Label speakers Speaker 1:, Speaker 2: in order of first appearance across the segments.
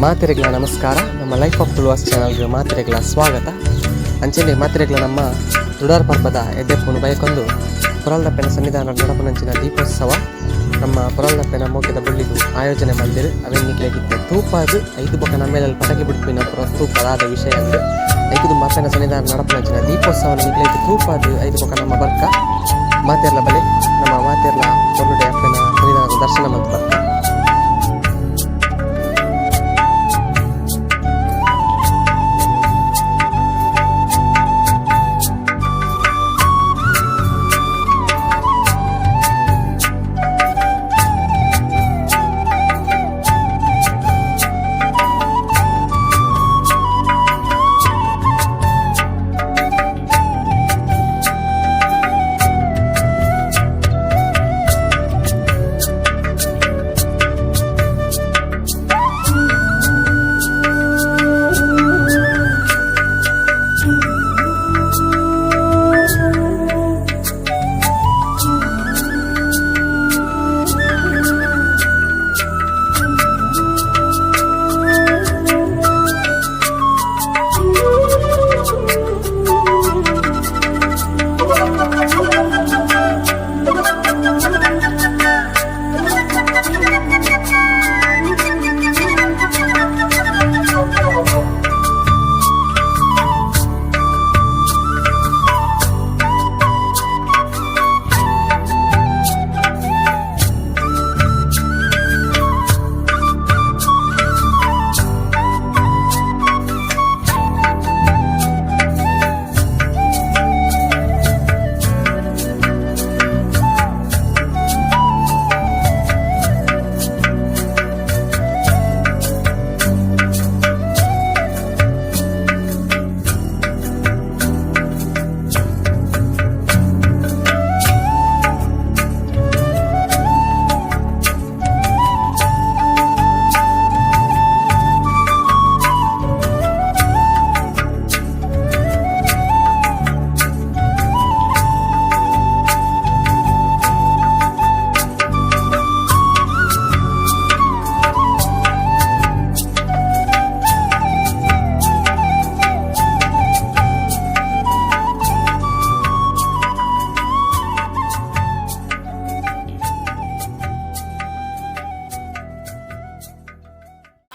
Speaker 1: ಮಾತೆರೆಗ್ಲ ನಮಸ್ಕಾರ. ನಮ್ಮ life of Tuluvas ಚಾನಲ್ಗೆ ಮಾತೆರೆಗ್ಲ ಸ್ವಾಗತ. ಅಂಚನೆ ಮಾತೆರೆಗ್ಲ ನಮ್ಮ ತುಡಾರ್ ಪರ್ಬದ ಎಡ್ಡೆಪ್ಪುನು ಬಯಕೊಂದು ಪುರಲ್ದಪ್ಪೆನ ಸನ್ನಿಧಾನ ನಡಪನಂಚಿನ ದೀಪೋತ್ಸವ ನಮ್ಮ ಪುರಲ್ದಪ್ಪೆನ ಮೋಕೆದ ಬುಳ್ಳಿದು ಆಯೋಜನೆ ಮಲ್ದಿರು. ಅವೆನ್ನಿಕ್ಲೆಗಿತ್ತೆ ತೂಪಾದು ಐದು ಬೊಕ ನಮ್ಮೇಲಲ್ಲಿ ಪಟಾಕಿ ಬಿಡ್ಪಿನ ಪುರ ತೂಪದಾದ ವಿಷಯ ಅಂದು ಐದು ಮಾಪೆನ ಸನ್ನಿಧಾನ ನಡಪನಂಚಿನ ದೀಪೋತ್ಸವ ನಿಕ್ಲೆಗ್ ತೂಪಾದು ಐದು ಬೊಕ ನಮ್ಮ ಬರ್ಕ ಮಾತೆರ್ಲ ಬಲೆ ನಮ್ಮ ಮಾತೆರ್ಲ ಪೊನ್ನುಡೆ ಅಪ್ಪೆನ ಸನ್ನಿಧಾನದ ದರ್ಶನ ಮಲ್ತ್ ಬರ್ಕ.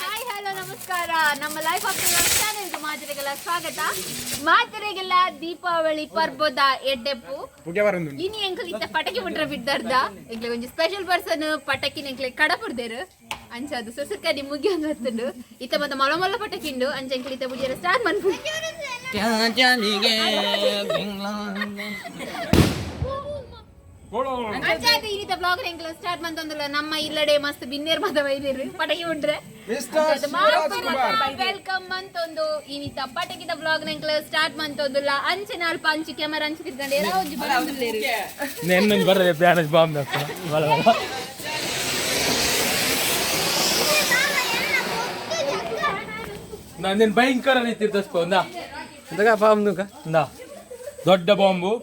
Speaker 2: ಹಾಯ್, ಹಲೋ, ನಮಸ್ಕಾರ. ನಮ್ಮ ಲೈಫ್ ಆಫ್ ಚಾನೆಲ್ ಮಾತೆರೆಗೆಲ್ಲ ಸ್ವಾಗತ. ಮಾತೆರೆಗೆಲ್ಲ ದೀಪಾವಳಿ ಪರ್ಬದ ಎಡ್ಡೆಪ್ಪು. ಇನಿ ಎಂಕಲ್ ಇತ್ತ ಪಟಾಕಿ ಬಿಟ್ರ ಬಿದ್ದಾರ್ದ ಎಂಕ್ಲೆ ಒಂಜಿ ಸ್ಪೆಷಲ್ ಪರ್ಸನ್ ಪಟಾಕಿ ಎಂಕ್ಲೆ ಕಡಪುಡ್ದೇರು. ಅಂಚ ಅದು ಸುಸುಕದಿ ಮುಗಿಯೊಂದು ಹೊತ್ತುಂಡು. ಇತ್ತ ಮತ್ತೆ ಮೊಲ ಮೊಲ ಪಟಾಕಿ ಉಂಡು. ಅಂಚ ಎಂಕ್ಲೆ ಇತ್ತ ಬುಡಿಯರ ಸ್ಟಾರ್ಟ್ ಮನ್ಪು. ಅಂಚ ಅದು ಇನ್ನಿತ ಬ್ಲಾಗ್ ಎಂಕ್ಲೆ ಸ್ಟಾರ್ಟ್ ಮಂತೊಂದುಲ್ಲ. ನಮ್ಮ ಇಲ್ಲಡೆ ಮಸ್ತ್ ಬಿನ್ನೇರ್ ಮತ ಬೈದಿರು ಪಟಾಕಿ ಬಿಟ್ರೆ. Welcome ಮಂತೊಂದು ಇನ್ನಿತ ಪಟಕಿದ ಬ್ಲಾಗ್ ನಂಕ್ಲ ಸ್ಟಾರ್ಟ್ ಮಂತೊಂದುಲ್ಲ. ಅಂಚೆ ನಾಲ್ಪ ಅಂಚು ಕ್ಯಾಮರಾ ಅಂಚು ತಿರ್ಗಂಡು ಏರಾ ಒಂಜಿ ಬರೊಂದುಲ್ಲೆರ್.
Speaker 3: ನೆನ್ನೊಂಜಿ ಬರ್ರೆ ಪ್ಯಾನ್ ಬಾಂಬ್ ಬಲ ಬಲ. ನಂದೇನು ಭಯಂಕರ ರೀತಿ ದಸ್ಕೊ ಒಂದಾ.
Speaker 1: ಇಂದಾಗ ಬಾಂಬ್ ನುಕ.
Speaker 3: ಇಂದಾ ದೊಡ್ಡ ಬಾಂಬು.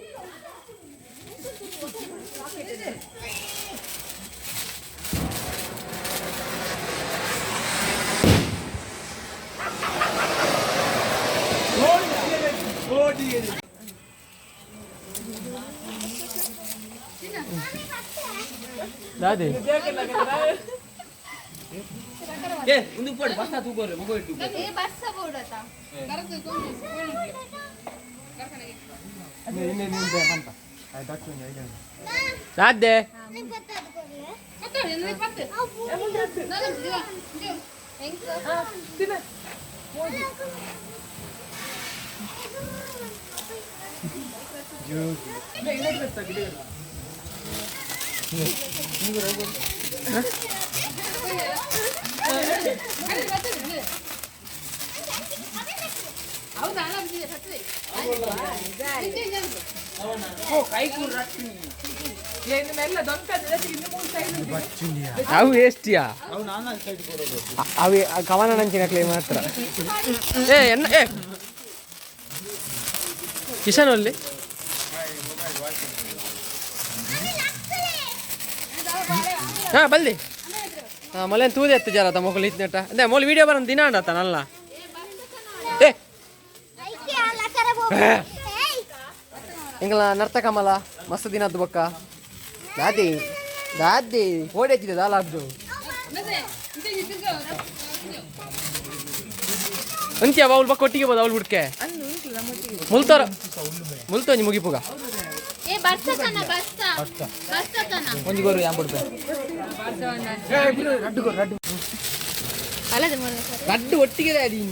Speaker 1: ದಾದೆ
Speaker 2: ಏ ಬರ್ಸ ಬೋಡತ.
Speaker 1: ದಾದೆ ಅವು ಎಷ್ಟಿಯಾ ಅವು ಕವನ ನಂಚಿನ ಮಾತ್ರ. ಏ ಎನ್ನ ಏ ಕಿಶನ್ ಅಲ್ಲಿ ಹಾ ಬಲ್ಲಿ. ಹಾಂ ಮೊಲೆ ತೂದೆ ಎತ್ತು ಜರ ಮೊಕಲು ಇತ್ನೆಟ್ಟ ಅದೇ ಮೊಲ ವಿಡಿಯೋ ಬರೋದು ದಿನ ಅಂಡತ್ತ ನಲ್ಲ. ಏ ಎಂಗಲ ನರ್ತಕಮಲ ಮಸ್ತ್ ದಿನದ್ದು ಬೊಕ್ಕ ದಾದಿ ದಾದಿ ಓಡೇಚಿದೆ ದಾಲ ಆಗ್ದು ಅಂತ್ಯ ಅವಳು ಬಕ್ಕ ಒಟ್ಟಿಗೆ ಬೋದು ಅವಳು ಹುಡ್ಕೆ ಮುಲ್ತಾರ ಮುಲ್ತೊಂಜಿ ಮುಗಿಪುಗ.
Speaker 2: ಏ ಬರ್ಸಕನ ಬರ್ಸ ಬರ್ಸಕನ.
Speaker 1: ಒಂಜಿ ಗೋರು ಯಾಂಬುಡ್ಪೆ.
Speaker 2: ಅಲ್ಲದೆ ಮೊದಲ.
Speaker 1: ರಡ್ಡು ಒಟ್ಟಿಗೆ ಅದಿ.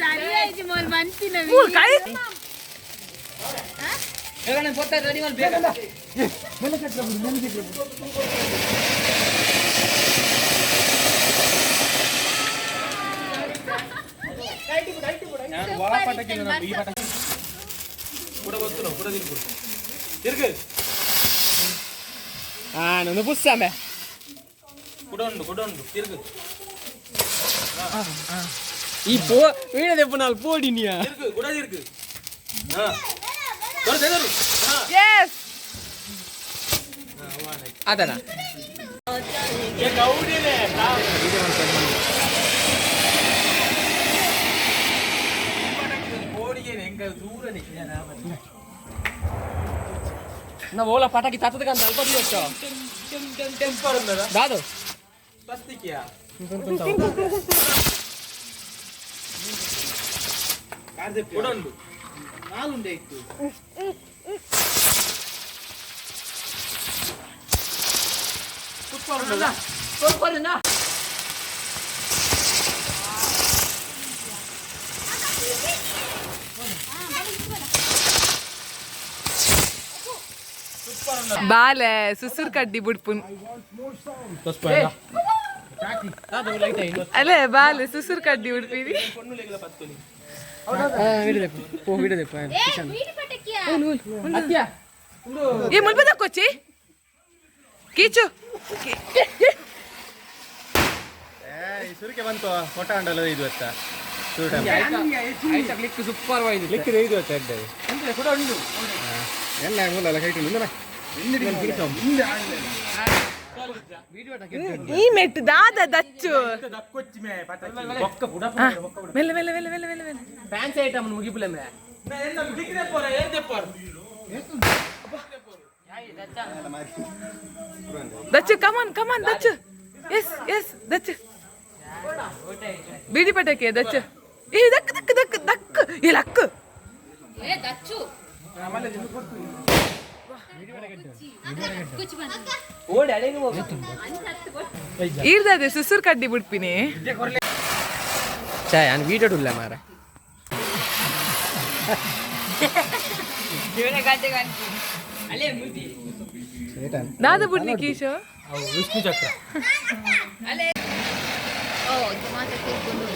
Speaker 2: ಸರಿ ಆಯ್ತು ಮೊಲ್ ಮಂತಿನ.
Speaker 1: ಆ ನಂದು ಪುಸ್ಸಾಮೆ.
Speaker 3: ಕುಡೊಂಡು ಕುಡೊಂಡು ತಿರುಗು.
Speaker 1: ಈ ಪೋ ವೀಣದೆಪ್ಪು ನಾಲ್ ಪೋಡಿನಿಯಾ.
Speaker 3: ತಿರುಗು ಕುಡ ತಿರುಗು. ಹಾ ದೊರ ದೊರು. ಹಾ.
Speaker 4: ಎಸ್.
Speaker 1: ಅದನ.
Speaker 3: ಏ ಗೌಡಿನೇ. ಬೋಡಿಗೆ ಹೆಂಗ ದೂರ.
Speaker 1: ನಾವು ಓಲ ಪಟಾಕಿ ತತ್ತದ ಅಂತ ಅಲ್ಪ ದಿವಸ.
Speaker 3: ಟೆಂಪರ್
Speaker 1: ದಾದು.
Speaker 3: ಸ್ವಸ್ತಿಕಿಯಾ. ಕುಡೊಂಡು.
Speaker 4: ಬಾಲೆ ಸುಸುರ್ ಕಡ್ಡಿ ಬುಡ್ಪುನ್. ಅಲ್ಲೇ ಬಾಲೆ ಸುಸುರ್ ಕಡ್ಡಿ ಉಡ್ಪಿರಿ.
Speaker 1: ಪೋ ವಿಡದೆಪ್ಪ.
Speaker 2: ಏ ಬೀಡಿ ಪಟಕಿಯ.
Speaker 1: ಅತ್ಯ.
Speaker 4: ಏ ಮುಲ್ಪದ ಕೊಚ್ಚಿ ಕೀಚು.
Speaker 5: ಸುರಿಕೆ ಬಂತು ಫೋಟೋ ಅಂಡಲ್ಲ ಇದು ಅತ್ತ.
Speaker 1: ಐತ ಕ್ಲಿಕ್ ಸೂಪರ್ ವಾಯ್ದು.
Speaker 5: ಕ್ಲಿಕ್ ಇದು ಅತ್ತ ಎಡ್ಡೆ ಎಲ್ಲ ಮೂಲ ಕೈಟ್ ಉಂಡು.
Speaker 4: ಈ ಮೆಟ್ಟು ದಾದ ದಚ್ಚು ಮೆಲ್ಲ ಮೆಲ್ಲ ಮೆಲ್ಲ ಮೆಲ್ಲ ಮೆಲ್ಲ ಮೆಲ್ಲ.
Speaker 1: ಫ್ಯಾನ್ಸಿ ಐಟಮ್ ಮುಗಿಪುಲೆ ಮೇ.
Speaker 4: Dachu come on come on Dachu yes yes Dachu ಬೀಡಿ ಪಟಾಕಿ ದಚ್ಚು ಏ ದಕ್ ದಕ್ ದಕ್ ದಕ್ ಏ ಲಕ್.
Speaker 2: ಏ ದಚ್ಚು ಕುಚ್ಚು ಬಂತು.
Speaker 1: ಓಡಿ ಅಡೇನು.
Speaker 4: ಈರ್ದದೆ ಸುಸುರ್ ಕಡ್ಡಿ ಬಿಡ್ಪಿನಿ.
Speaker 1: ಚಾಯ್ ನಾನು ವೀಡಿಯೋ ಉಲ್ಲ ಮಾರ.
Speaker 4: ದಾದ ಬುಡ್ನಿ ಕೀಶೋ.
Speaker 3: ವಿಷ್ಣು ಚಕ್ರ.
Speaker 2: ಓ ಇದು ಮಾತ್ರ ತಿರ್ಕೊಂಡು.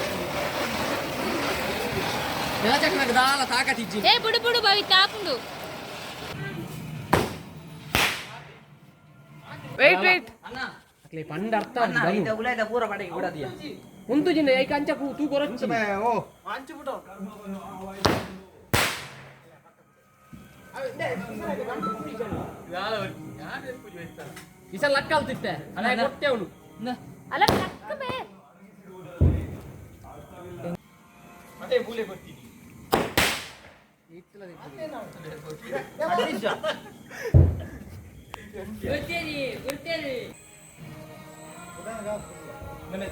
Speaker 1: ದಾಲ ತಾಕತ್ತಿಜ್ಜಿ.
Speaker 2: ಏ ಬುಡು ಬುಡು ಬಾವಿ ತಾಪುಂಡು.
Speaker 4: Wait wait.
Speaker 1: ಅಕ್ಲೆ ಪಂಡ ಅರ್ಥ ಉಂತು ಜಿಂದ ಐಕ ಅಂಚ ತೂ ಕೊರಚ್ಚಿ.
Speaker 5: ಓ
Speaker 1: ಇಸ ಲಕ್ಕಲ್ತಿತ್ತೆ ಅಲ್ಲ ಕೊಟ್ಟೆ ಅವನು.
Speaker 2: ಅಲ್ಲ ಲಕ್ಕ ಬೇ.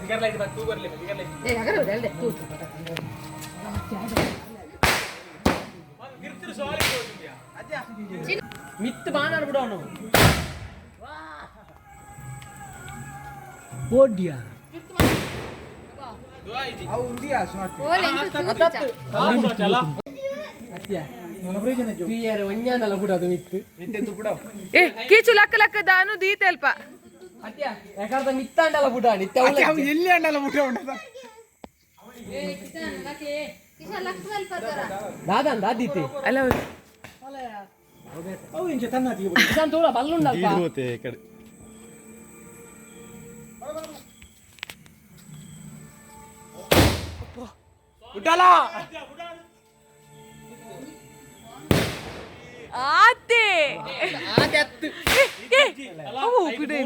Speaker 3: ಸಿಗರ್ ಲೈಟ್ ತೂ ಬರ್ಲಿ ಸಿಗರ್ ಲೈಟ್.
Speaker 1: ಮಿತ್ ಬಾನಾಡ್ ಬಿಡು ಅವನು.
Speaker 2: ಓಲೆ ಎಂತ ತೂಕುಚ.
Speaker 1: ಒಂಜಾನಲ್ಲ ಕೂಡ ಅದು ಮಿತ್ತು.
Speaker 4: ಏ ಕೀಚು ಲಕ್ಕ ಲಕ್ಕ ದಾನು ದೀತೆಲ್ಪ.
Speaker 1: ಅತ್ಯ ಯಾಕಂದ್ರೆ ಮಿತ್ತಾಂಡಲ್ಲ ಬುಡ ನಿತ್ಯ.
Speaker 5: ಎಲ್ಲಿ ಅಂಡಲ್ಲ ಮುಟ್ಟ ಉಂಟದ.
Speaker 2: ಕಿಶನ್ ಲಕ್ಕ ಮಲ್ಪದರ.
Speaker 1: ದಾದಾನ್ ದಾದಿತ್ತೆ.
Speaker 4: ಅಲ್ಲ.
Speaker 1: ಕಿಶನ್ ತೋಳ ಬಲ್ಲುಂಡಲ್ಪ.
Speaker 5: ಹೋತೆ ಕಡೆ.
Speaker 4: ಆತೆ ಅವು ಬಿಡೆ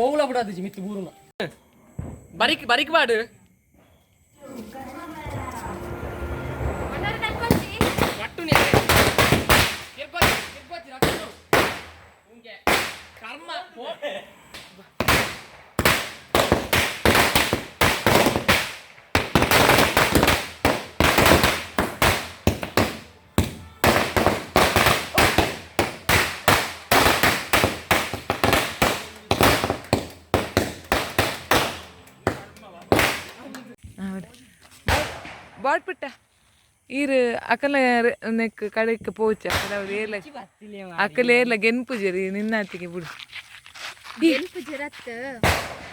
Speaker 1: ಓಲ ಬಿಡಾದಿಜಿ ಮಿತ್ತು ಬೂರುನ ಬರಿಕ್ ಬರಿಕ್ ಬಾಡು ಕರ್ಮ
Speaker 4: ಬಾಟ್ ಬಿಟ್ಟ ಈರು ಅಕಲ ನೆಕ್ ಕಡೆಕ್ ಪೋಚ ಅಕಲ ಅವ್ರು ಏರ್ಲ ಅಕಲ ಏರ್ಲ ಗೆನ್ಪು ಜರಿ ನಿನ್ನಾತಿಗೆ ಬಿಡು.
Speaker 2: ಎಲ್ಪು ಜರತ್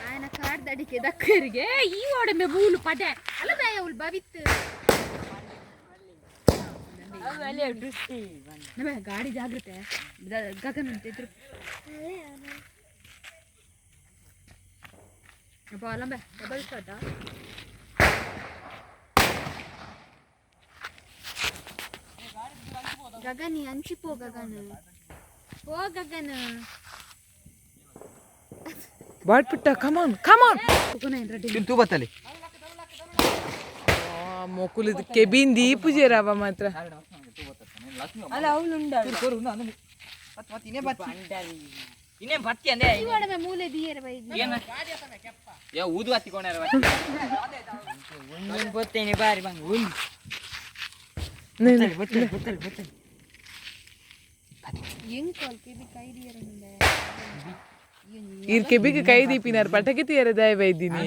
Speaker 2: ಆಯನ ಕಾರ್ದಡಿಕೆ ದಕ್ಕರಿಗೆ ಈ ಓಡಮೆ ಬೂಲು ಪಡೆ ಅಲ್ಲ ಬೇ ಉಲ್ ಬವಿತ್ತು ನಮ್ಮ ಗಾಡಿ ಜಾಗೃತೆ ಗಗನ ಅಂತಿದ್ರು ಅಪ್ಪ ಅಲ್ಲಂಬೆ ಡಬಲ್ ಶಾಟ್. ಗಗನಿ ಅಂಚಿಪೋ ಗಗನ ಪೋ ಗಗನ.
Speaker 4: ಬಾಟ್ ಬಿಟ್ಟ, ಕಮಾನ್ ಕಮಾನ್.
Speaker 1: ತೂ ಬತ್ತಲಿ.
Speaker 4: ಮೊಕುಲಿದ್ ಕೆಬಿನ್ ದೀಪು ಜೇರವ ಮಾತ್ರ.
Speaker 2: ಈ ಓಡಮೆ ಮೂಲೆ ದಿಯರ ಬೈ.
Speaker 3: ಊದು ಹತ್ತಿಕೊಂಡಾರ.
Speaker 2: ಹೆಂಗ್ ಕಾಲ್ ಕೆಬಿ ಕೈ ದಿಯರ.
Speaker 4: ಈರ್ ಕೆಬಿಗೆ ಕೈ ದೀಪಿನಾರ್ ಪಟಕೆ ತೀರ ದಯ ಬೈದಿನಿ.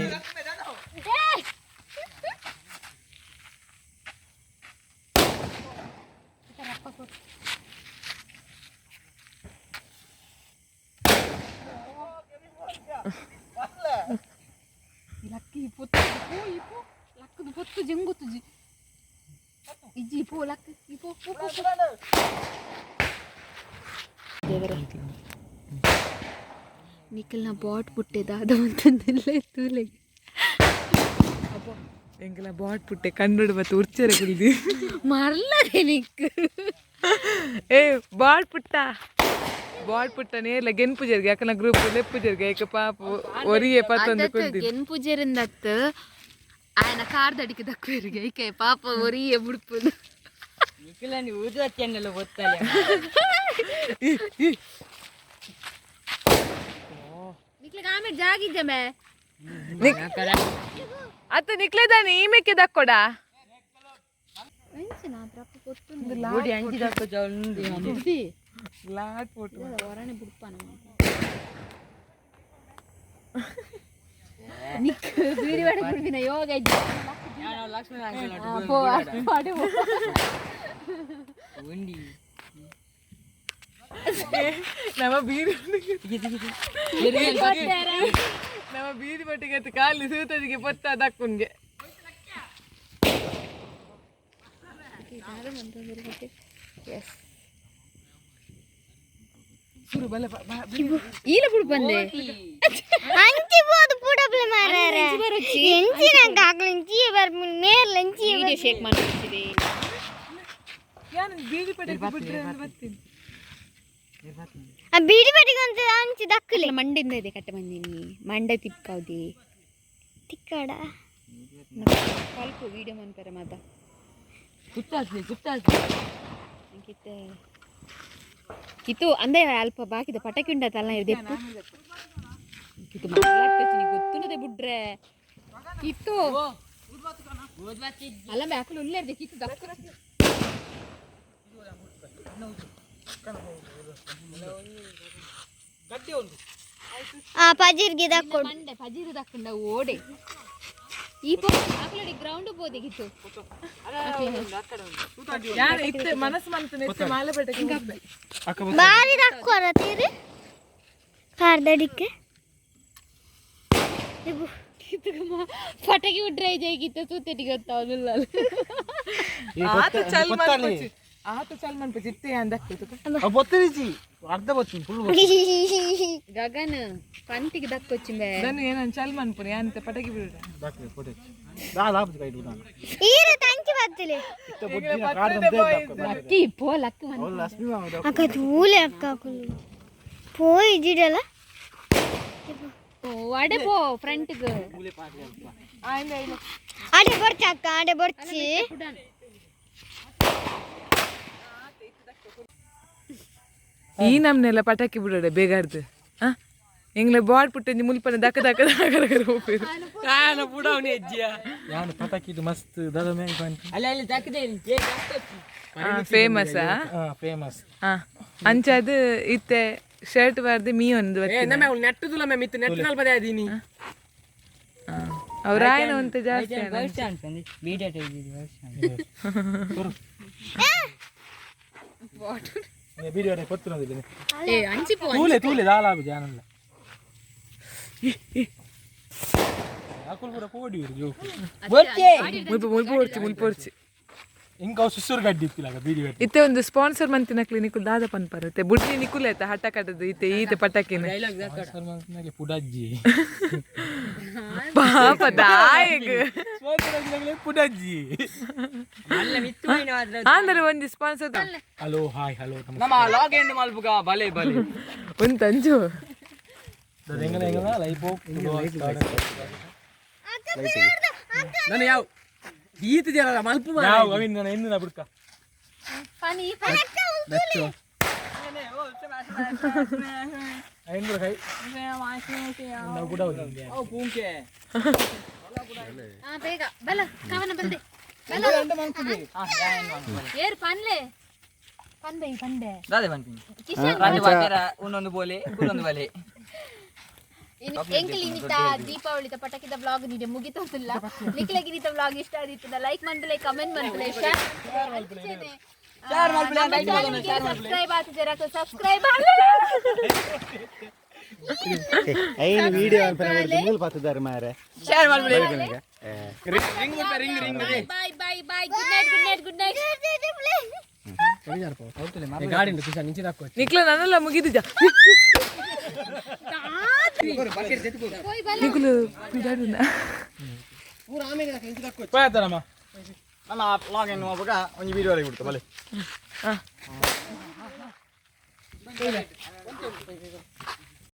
Speaker 2: ಲಕ್ಕಿ ಪೊತ್ತು ಪೋ ಇಪೋ ಲಕ್ಕದು ಪೊತ್ತು ಜಂಗುತ್ತುಜಿ ಇಜ್ಜಿ ಪೋ ಲಕ್ಕ ಇಪೋ ಪೋ ಪೋ ಪೋ. ದೇವರೇ ನಿಖಲ್ನ ಬಾಟ್ ಪುಟ್ಟೆದ ಅದು ಅಂತಂದೆಲ್ಲ ತೂಲೆ.
Speaker 4: ಎಂಕಲ ಬಾಟ್ ಪುಟ್ಟೆ ಕಣ್ಣುಡು ಬತ್ತು ಉರ್ಚರೆ ಕುಲ್ದಿ.
Speaker 2: ಮರ್ಲದೆ ನಿಕ್.
Speaker 4: ಏ ಬಾಟ್ ಪುಟ್ಟ ಬಾಟ್ ಪುಟ್ಟ ನೇರ್ಲ ಗೆನ್ಪು ಜರ್ಗೆ ಅಕಲ ಗ್ರೂಪ್ ಲೆಪ್ಪು ಜರ್ಗೆ ಏಕ ಪಾಪು ಒರಿಯೆ ಪತ್ತೊಂದು ಕುಲ್ದಿ.
Speaker 2: ಗೆನ್ಪು ಜರಿಂದತ್ತು ఆయన ಕಾರ್ದಡಿಕೆ ದಕ್ಕುವರಿಗೆ ಐಕೆ ಪಾಪ ಒರಿಯೆ ಬುಡ್ಪುನು. ನಿಕ್ಲಿಗೆ ಆಮೇಲೆ ಜಾಗಿದ್ದೆ ಮೇ.
Speaker 4: ಅತ್ತ ನಿಕ್ಲೆದಾನೆ ಈ ಮೇಕೆ ದಕ್ಕೊಡ. ಲಾಟ್ ಪೋಟು.
Speaker 2: ಹೊರಣೆ ಬುಡ್ಪಾನ ನಿಕ್ ಬೀಡಿ ಬಡ ಕುಡ್ಬಿನ ಯೋಗ ಇದ್ದೆ. ಪೋ ಪಾಡು.
Speaker 4: ನಮ್ಮ ಬೀದಿ ನಮ್ಮ ಬೀದಿ ಪಟ್ಟಿಗೆ ಅತ್ತ ಕಾಲಿ ಸೂತದಿಗೆ ಪೊತ್ತ ದಕ್ಕುನ್ಗೆ.
Speaker 2: ಈಲ ಬುಡ್ ಬಂದೆ.
Speaker 6: ಅಂಚಿ ಬೋದು ಪುಡಪ್ಲೆ ಮಾರಾರೆ ಎಂಚಿನ ಕಾಕ್ಲಿಂಚಿ ಬರ್ಪುನ್ ಮೇರ್ಲಂಚಿ.
Speaker 2: ವಿಡಿಯೋ ಶೇಕ್ ಮಾಡ್ತಿದೆ.
Speaker 4: ಯಾನ್ ಬೀದಿ ಪಟ್ಟಿಗೆ ಬಿಟ್ರೆ ಅಂತ ಬರ್ತೀನಿ.
Speaker 6: ಆ ಬೀಡಿ ಬಡಿಗೆ ಅಂತ ಅಂಚಿ ದಕ್ಕಲೆ.
Speaker 2: ಮಂಡಿಂದ ಇದೆ ಕಟ್ಟೆ ಬಂದೀನಿ ಮಂಡೆ ತಿಪ್ಕಾವ್ದಿ.
Speaker 6: ತಿಕ್ಕಡ.
Speaker 2: ಕಲ್ಪು ವಿಡಿಯೋ ಮನ್ಪೆರ ಮಾತ ಅಂಕಿತ ಕಿತ್ತು ಅಂದೇ ಅಲ್ಪ ಬಾಕಿದ ಪಟಾಕಿ ಉಂಡತ್ತಲ್ಲ ದೆಪ್ಪು ಕಿತ್ತು ಮಗ್ಲಾಟ್ಟೊಚ್ಚಿ ಗೊತ್ತುನದೆ ಬುಡ್ರೆ ಕಿತ್ತು ಅಲ್ಲ ಬ್ಯಾಕಲು ಉಲ್ಲೇರ್ದೆ ಕಿತ್ತು ದಕ್ಕ.
Speaker 6: ಆ ಪಜಿರ್ಗೆ ದಕ್ಕೊಡು.
Speaker 2: ಮಂಡೆ ಪಜಿರು ದಕ್ಕಂಡ ಓಡೆ ಈ ಪೋ ಆಕಲಡಿ ಗ್ರೌಂಡ್ ಬೋದಿಗಿತ್ತು.
Speaker 4: ಯಾರು ಇತ್ತೆ ಮನಸ್ಸು ಮಂತನೆ ಇತ್ತೆ ಮಾಲೆ ಪಟಕಿ ಬಿಡ್ತೆ.
Speaker 6: ಬಾರಿ ದಕ್ಕೊರ ತೀರು ಕಾರ್ದಡಿಕ್ಕೆ.
Speaker 2: ಪಟಾಕಿ ಉಡ್ರೆ ಜೈಗಿತ್ತು ಸೂತೆಟಿಗೆ ಗೊತ್ತಾವಲ್ಲ.
Speaker 4: ಆತ ಚಲ್ ಮನ್ಪುಚಿ ಆತ ಚಲ್ ಮನ್ಪುಚಿ ಇತ್ತೆ ಯಾನ್ ದಕ್ಕು.
Speaker 5: ಬೊತ್ತಿರಿಜಿ ಅರ್ಧ ಬೊತ್ತೀನಿ ಫುಲ್.
Speaker 2: ಗಗನ್ ಪಂತಿಗೆ ದಕ್ಕೊಚ್ಚಿಂಬೆ.
Speaker 4: ನಾನು ಏನನ್ ಚಲ್ ಮನ್ಪುನಿ ಯಾನ್ ಪಟಕಿ ಬಿಡುಡ.
Speaker 5: ದಾದ ಆಪುಜಿ ಕೈಟ್.
Speaker 6: ಈರು ತಂಚಿ. ಬತ್ತಿಲೆ.
Speaker 2: ಲಕ್ಕಿ ಪೋ ಲಕ್ಕಿ.
Speaker 6: ಅಕ್ಕ, ತೂಲೆ ಅಕ್ಕ, ಅಕುಲು ಪೋಯಿ ಜಿಡಲ.
Speaker 2: ಅಡೆ ಪೋ ಫ್ರಂಟ್ಗೆ.
Speaker 6: ಆಡೆ ಬರ್ಚಿ ಅಕ್ಕ, ಆಡೆ ಬರ್ಚಿ.
Speaker 4: ಈ ನಮ್ನೆಲ್ಲ ಪಟಾಕಿ ಬಿಡೋಡೆ ಬೇಗಾರ್ದು. ಆ ಎಂಗ್ಲೆ ಬಾಡ್ ಪುಟ್ಟಂಜಿ ಮುಲ್ಪನೆ ದಕ್ಕ ದಕ್ಕ ದಕ್ಕ ದಕ್ಕ ಹೋಗ್ಬೇಕು.
Speaker 7: ಯಾನು ಪಟಾಕಿದು ಮಸ್ತ್ ದಾದ ಮ್ಯಾಂಗ್ ಬಂತು.
Speaker 4: ಫೇಮಸ್.
Speaker 7: ಫೇಮಸ್.
Speaker 4: ಹಾ, ಅಂಚಾದ್ ಇತ್ತೆ ಶರ್ಟ್ ಬಾರ್ದು ಮೀ ಒಂದು.
Speaker 1: ನೆಟ್ಟುದುಲ ಮ್ಯಾಮ್, ಇತ್ತು ನೆಟ್ಟು ನಲ್ಪದೇ ಅದೀನಿ.
Speaker 4: ಅವ್ರ ಆಯ್ನ ಒಂತೆ ಜಾಸ್ತಿ ಆಯ್ನ.
Speaker 7: ವಿಡಿಯೋ ಕೊತ್ತಿರೋದಿಲ್ಲ.
Speaker 2: ಏ, ಅಂಚಿ ಪೋ.
Speaker 7: ತೂಲೆ ತೂಲೆ ದಾಲ ಜಾನಲ್ಲ ಅಕುಲ್ ಕೂಡ ಕೋಡಿ ಜೋಕು.
Speaker 4: ಮುಲ್ಪ ಮುಲ್ಪ ಒರ್ಚಿ, ಮುಲ್ಪ ಒರ್ಚಿ.
Speaker 7: ಇಂಕ ಅವು ಸುಸುರು ಗಡ್ಡಿ ಇತ್ತಿಲ್ಲ ಬೀಡಿ.
Speaker 4: ಇತ್ತೆ ಒಂದು ಸ್ಪಾನ್ಸರ್ ಮಂತಿನ ಕ್ಲಿನಿಕ್ ದಾದ ಪನ್ಪರ್ ಇತ್ತೆ ಬುಡ್ಡಿ ನಿಕುಲ್ ಆಯ್ತಾ ಹಠ ಕಟ್ಟದು ಇತ್ತೆ ಈತೆ ಪಟಾಕಿನ.
Speaker 7: ಪುಡಜ್ಜಿ.
Speaker 4: ಪಾಪ ದಾಯಗ್.
Speaker 7: ಪುಡಜ್ಜಿ.
Speaker 4: ಅಂದ್ರೆ ಒಂಜಿ ಸ್ಪಾನ್ಸರ್.
Speaker 7: Hello, hi, hello.
Speaker 3: ನಮ್ಮ ಲಾಗ್ ಎಂಡ್ ಮಲ್ಪುಗ, ಬಲೆ ಬಲೆ.
Speaker 4: ಒಂದು ಅಂಜು.
Speaker 7: ಎಂಗನ ಎಂಗನ ಲೈಫ್.
Speaker 1: ನಾನು ಯಾವ ಈತ ಜನ ಮಲ್ಪು.
Speaker 7: ಯಾವ ಅವಿನ ನನ್ನ ಎನ್ನು ಬುಡ್ಕ.
Speaker 2: ಪನಿ.
Speaker 7: ಐನೂರು ಕೈ ನಾವು ಕೂಡ.
Speaker 3: ಪೂಂಕೆ.
Speaker 2: ಹಾ, ಬೇಗ ಬಲ ಕವನ ಬಂದೆ ಬಲ. ಏರ್ ಪನ್ಲೆ ಪನ್ಬೆ ಪಂಡೆ.
Speaker 3: ದಾದೆ ಪನ್ಪಿನಿ?
Speaker 2: ಕಿಶನ್.
Speaker 3: ರಾಜ ಬಾತೆರ ಉನ್ನೊಂದು ಬೋಲೆ ಕುಲ್ಲೊಂದು ಬಲೆ.
Speaker 2: ಎಂಕಲ್ ಇನ್ನಿತ ದೀಪಾವಳಿದ ಪಟಾಕಿದ ವ್ಲಾಗ್ ನಿಜ ಮುಗಿತೋದಿಲ್ಲ. ನಿಕ್ಲೆಗ್ ಇನ್ನಿತ ವ್ಲಾಗ್ ಇಷ್ಟ ಆದಿತ್ತದ ಲೈಕ್ ಮನ್ಪುಲೆ, ಕಮೆಂಟ್ ಮನ್ಪುಲೆ, ಶೇರ್ ಸಬ್ಸ್ಕ್ರೈಬ್ ಆತಿದ್ದೀರಾ ಸಬ್ಸ್ಕ್ರೈಬ್.
Speaker 5: ಐನು ವಿಡಿಯೋ ಮೂಲ ಪಾತದಾರ ಮಾರೆ.
Speaker 3: ಶೇರ್ ಮಲ್ಪುಲೆ.
Speaker 2: Bye bye bye, good night, good night, good night.
Speaker 1: ಗಾಡಿ ಉಂಟು ಕಿಶನ್, ನಿಂಚಿದ ಹಾಕೋ.
Speaker 4: ನಿಕ್ಲ ನನ್ನೆಲ್ಲ ಮುಗಿದು ಜಾ. ನಿಕುಲು ಬಿಡಾಡುನ.
Speaker 7: ಪಾಯತಾರಮ್ಮ.
Speaker 5: ನಮ್ಮ ಲಾಗ್ ಎನ್ನು ಮಲ್ಪುಗ ಒಂಜಿ ವಿಡಿಯೋ ಬಿಡ್ತು ಬಲೆ.